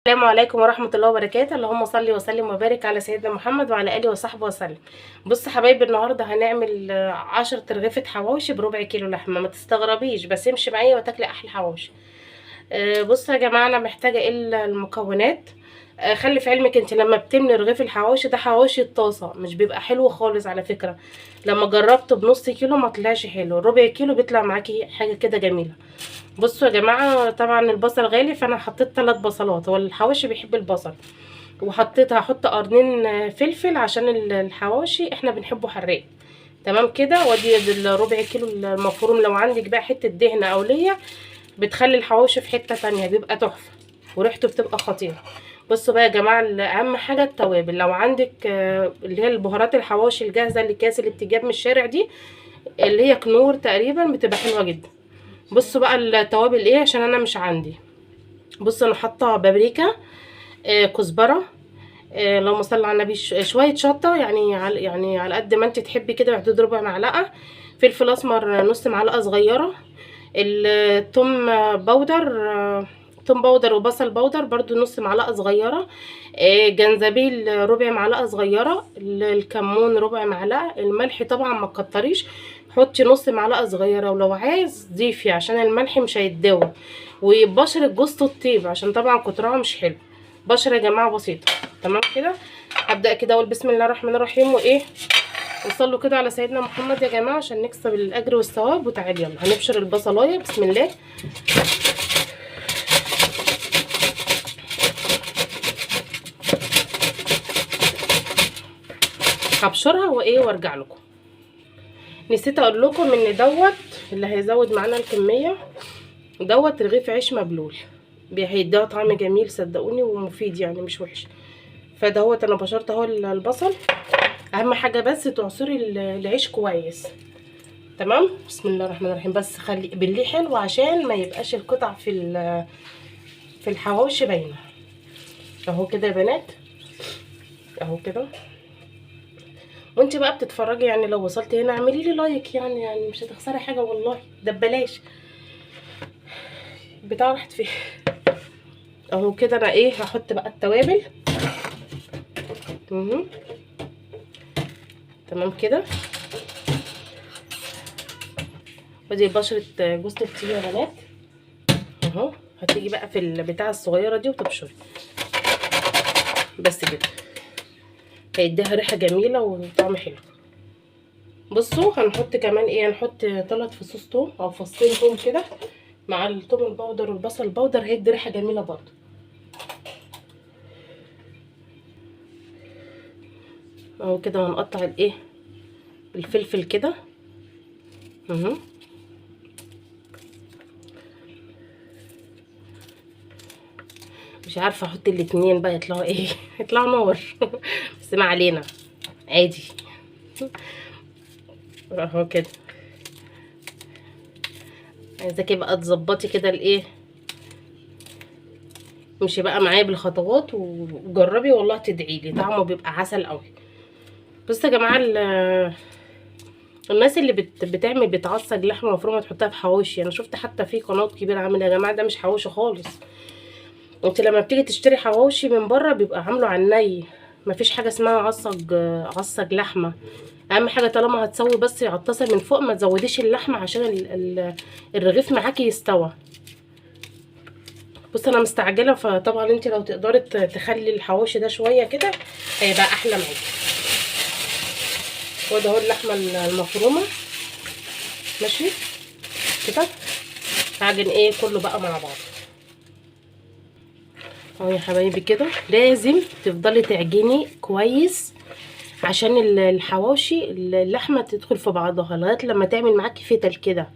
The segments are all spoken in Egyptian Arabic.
السلام عليكم ورحمة الله وبركاته. اللهم صل وسلم وبارك على سيدنا محمد وعلى آله وصحبه وسلم. بص حبايبي، النهارده هنعمل 10 ترغيفة حواوشي بربع كيلو لحمة. ما تستغربيش، بس امشي معايا وتاكلي احلى حواوشي. بصوا يا جماعة، انا محتاجة ايه المكونات. خلي في علمك انت لما بتملي رغيف الحواوشي ده، حواوشي الطاسة مش بيبقى حلو خالص على فكرة. لما جربته بنص كيلو ما طلعش حلو، ربع كيلو بيطلع معاكي حاجة كده جميلة. بصوا يا جماعة، طبعا البصل غالي، فانا حطيت 3 بصلات، هو الحواوشي بيحب البصل. وحطيت هحط قرنين فلفل عشان الحواوشي احنا بنحبه حراق. تمام كده. وادي الربع كيلو المفروم، لو عندك بقى حتة دهنه او ليا بتخلي الحواوشي في حتة تانية، بيبقى تحفة وريحته بتبقى خطيرة. بصوا بقى يا جماعة، اهم حاجة التوابل. لو عندك اللي هي البهارات الحواوشي الجاهزة اللي الكاس اللي بتجاب من الشارع دي، اللي هي كنور تقريبا، بتبقى حلوة جدا. بصوا بقى التوابل ايه عشان انا مش عندي. بصوا انا حاطه بابريكا، كزبره، اللهم صل على النبي، شوية شطه، يعني على قد ما انت تحبي كده، بحدود ربع معلقه، فلفل اسمر نص معلقه صغيرة، التوم powder، توم powder وبصل powder برضو نص معلقه صغيرة، جنزبيل ربع معلقه صغيرة، الكمون ربع معلقه، الملح طبعا ما تكتريش، حطي نص معلقه صغيرة، ولو عايز ضيفي عشان الملح مش هيتداوى، وبشره جوز الطيب عشان طبعا كترها مش حلو. بشره يا جماعة بسيطة. تمام كده. هبدا كده اقول بسم الله الرحمن الرحيم، وايه، وصلوا كده على سيدنا محمد يا جماعة عشان نكسب الاجر والثواب. وتعالي يلا هنبشر البصلايه. بسم الله. هبشرها وايه وارجع لكم. نسيت اقول لكم ان دوت اللي هيزود معانا الكمية دوت رغيف عيش مبلول، هيديها طعم جميل صدقوني، ومفيد يعني مش وحش. فدهوت انا بشرت اهو البصل. اهم حاجة بس تعصري العيش كويس. تمام. بسم الله الرحمن الرحيم. بس خلي بليه حلو عشان ما يبقاش القطع في الحواوشي باينة. اهو كده يا بنات، اهو كده. وانت بقى بتتفرجي، يعني لو وصلتي هنا اعملي لي like، يعني مش هتخسري حاجة والله، ده ببلاش. بتاع راحت فين اهو كده. انا ايه هحط بقى التوابل. تمام كده. ودي بشره جوز الطيب يا بنات اهو. هتيجي بقى في البتاعه الصغيرة دي وتبشري بس كده، هيديها ريحه جميلة وطعم حلو. بصوا هنحط كمان ايه، هنحط 3 فصوص توم او فصين توم كده مع التوم ال powder والبصل ال powder، هيدي ريحه جميلة برضو. اهو كده. هنقطع الايه الفلفل كده اهو. مش عارفه احط الاتنين بقى يطلعوا ايه، يطلعوا نار بس ما علينا عادي اهو كده. عايزاكي بقى تظبطي كده الايه، امشي بقى معايا بالخطوات وجربي والله تدعي لي، طعمه بيبقى عسل قوي. بصوا يا جماعة، الناس اللي بتعمل بتعصج لحمه مفرومه تحطها في حواوشي، انا شفت حتى في قناة كبيرة عامله، يا جماعة ده مش حواوشي خالص. انت لما بتيجي تشتري حواوشي من بره بيبقى عامله على الني، مفيش حاجة اسمها عصج لحمه. اهم حاجة طالما هتسوي بس عطاسه من فوق، ما تزوديش اللحمة عشان الرغيف معاكي يستوى. بص انا مستعجلة، فطبعا انت لو تقدري تخلي الحواوشي ده شوية كده هيبقى احلى معاكي. وده اهو اللحمة المفرومه ماشي كده. هعجن ايه كله بقى مع بعض اهو يا حبايبي كده. لازم تفضلي تعجني كويس عشان الحواوشي اللحمة تدخل في بعضها لغاية لما تعمل معاكي فتل كده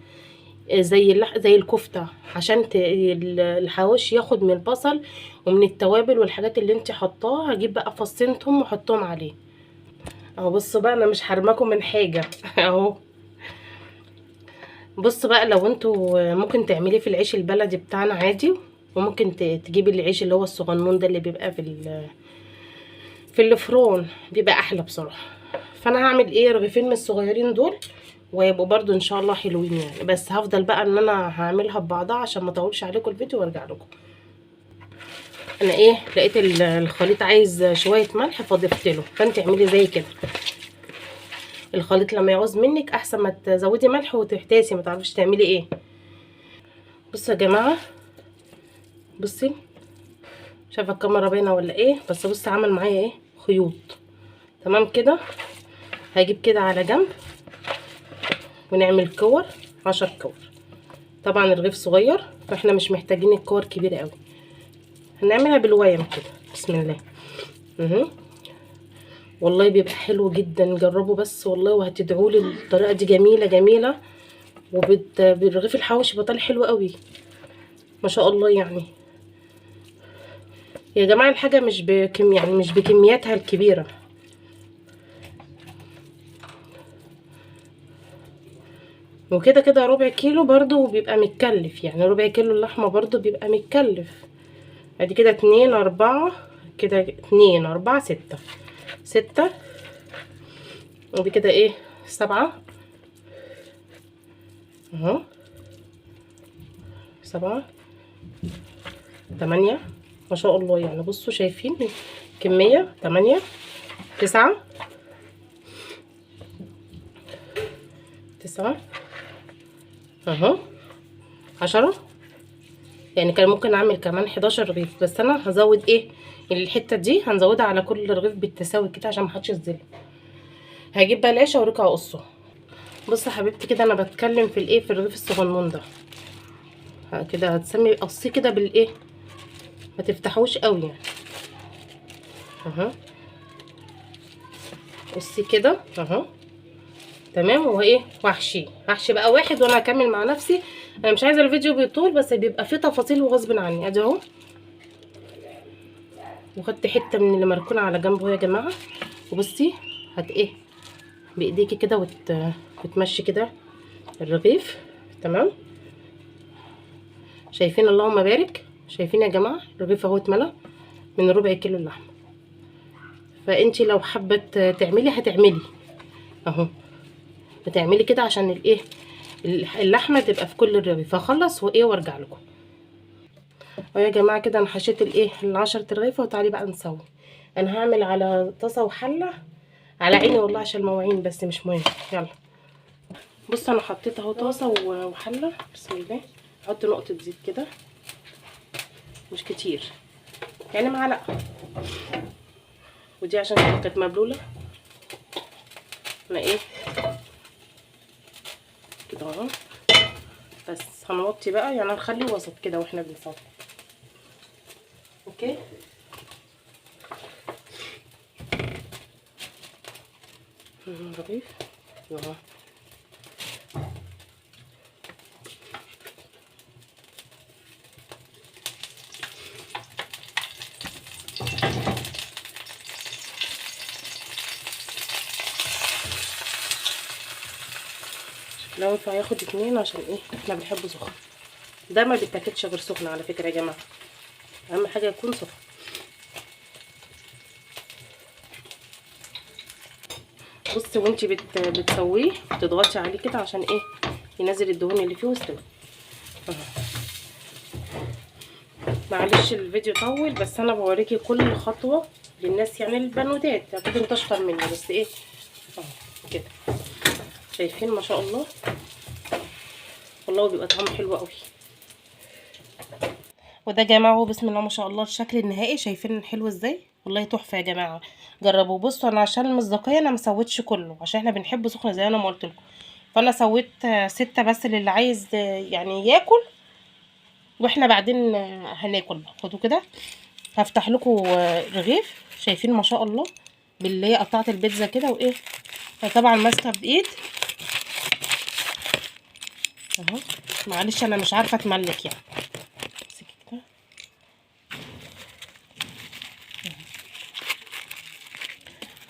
زي الكفتة، عشان الحواوشي ياخد من البصل ومن التوابل والحاجات اللي انت حطاها. هجيب بقى فصين توم وحطهم عليه اهو. بصوا بقى انا مش حرماكم من حاجة اهو. بصوا بقى، لو انتوا ممكن تعمليه في العيش البلدي بتاعنا عادي، وممكن تجيبي العيش اللي هو الصغنون ده اللي بيبقى في الفرن، بيبقى احلى بصراحة. فانا هعمل ايه، رغيفين من الصغيرين دول ويبقوا برضو ان شاء الله حلوين يعني. بس هفضل بقى ان انا هعملها ببعضها عشان ما اطولش عليكم الفيديو وارجع لكم. انا ايه لقيت الخليط عايز شوية ملح فضفت له، فانت اعملي زي كده. الخليط لما يعوز منك احسن ما تزودي ملح وتحتاسي ما تعرفيش تعملي ايه. بصوا يا جماعة، بصي شايفه الكاميرا باينة ولا ايه؟ بس بصي عمل معايا ايه، خيوط. تمام كده. هجيب كده على جنب ونعمل كور، 10 كور. طبعا الرغيف صغير فاحنا مش محتاجين الكور كبيرة قوي، هنعملها بالويم كده. بسم الله. والله بيبقى حلو جدا، جربوا بس والله وهتدعوا لي. الطريقة دي جميلة جميلة، وبالرغيف الحواوشي بيبقى طالع حلو قوي ما شاء الله. يعني يا جماعة الحاجة مش بكم، يعني مش بكمياتها الكبيرة. وكده كده ربع كيلو برضو بيبقى متكلف، يعني ربع كيلو اللحمة برضو بيبقى متكلف. ادي كده 2 4 كده، 2 4 6 6، ودي كده ايه 7 اهو، 7 8 ما شاء الله. يعني بصوا شايفين كمية، 8 9 9 اهو، 10. يعني كان ممكن اعمل كمان 11 رغيف، بس انا هزود ايه الحتة دي، هنزودها على كل رغيف بالتساوي كده عشان محدش يتظلم. هجيب بقى العيش اوريكم اقصه. بصوا يا حبيبتي كده انا بتكلم في الايه، في الرغيف الصغنون ده كده، هتسمي قصيه كده بالايه، ما تفتحوش قوي يعني اهو، قصيه كده اهو. تمام. وايه وحشي، هحشي بقى واحد وانا هكمل مع نفسي. انا مش عايزه الفيديو بيطول، بس بيبقى فيه تفاصيل وغصب عني. ادي اهو، وخدت حتة من اللي مركونة على جنب اهو يا جماعة. وبصي هت ايه بايديكي كده وتمشي كده الرغيف. تمام. شايفين اللهم بارك، شايفين يا جماعة الرغيف اهو اتملى من ربع كيلو اللحمة. فانتي لو حابة تعملي هتعملي اهو، بتعملي كده عشان الايه اللحمة تبقى في كل الرغيف. فاخلص وايه وارجع لكم اهو يا جماعة. كده انا حشيت الايه ال10 رغيفه، وتعالي بقى نسوي. انا هعمل على طاسه وحله على عيني والله عشان المواعين، بس مش مهم. يلا بصوا انا حطيت اهو طاسه وحله. بسم الله. احط نقطة زيت كده، مش كتير يعني معلقه، ودي عشان كانت مبلوله. انا ايه كده اهو، بس هنوطي بقى، يعني هنخليه وسط كده واحنا بنصفي. okay رغيف اهو. لو ينفع ياخد 2 عشان ايه احنا بنحبه سخن. ده ما بيتاكلش غير سخن على فكرة يا جماعة، اهم حاجة يكون سخن. بصي وانتي بتسويه تضغطي عليه كده عشان ايه ينزل الدهون اللي فيه ويستوي. معلش الفيديو طول، بس انا بوريكي كل خطوة للناس، يعني البنوتات اكيد انت اشطر مني، بس ايه اهو كده شايفين ما شاء الله، والله بيبقى طعمه حلو قوي. وده يا جماعة هو بسم الله ما شاء الله الشكل النهائي، شايفين حلو ازاي؟ والله تحفة يا جماعة، جربوه. بصوا انا عشان المصداقية انا ما سويتش كله، عشان احنا بنحب سخن زي انا ما قلت لكم، فانا سويت 6 بس للي عايز يعني ياكل، واحنا بعدين هناكل بقى. خدوا كده هفتح لكم رغيف، شايفين ما شاء الله باللي هي قطعت البيتزا كده، وايه طبعا ماسكه بايد اهو. معلش انا مش عارفه اتملك يعني، امسكي كده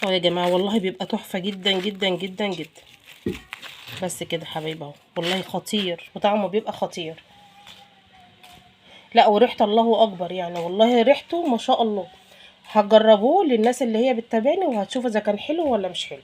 اهو يا جماعة، والله بيبقى تحفة جدا جدا جدا جدا. بس كده حبايبي اهو، والله خطير وطعمه بيبقى خطير. لا وريحته الله اكبر يعني، والله ريحته ما شاء الله. هتجربوه للناس اللي هي بتتابعني وهتشوفوا اذا كان حلو ولا مش حلو.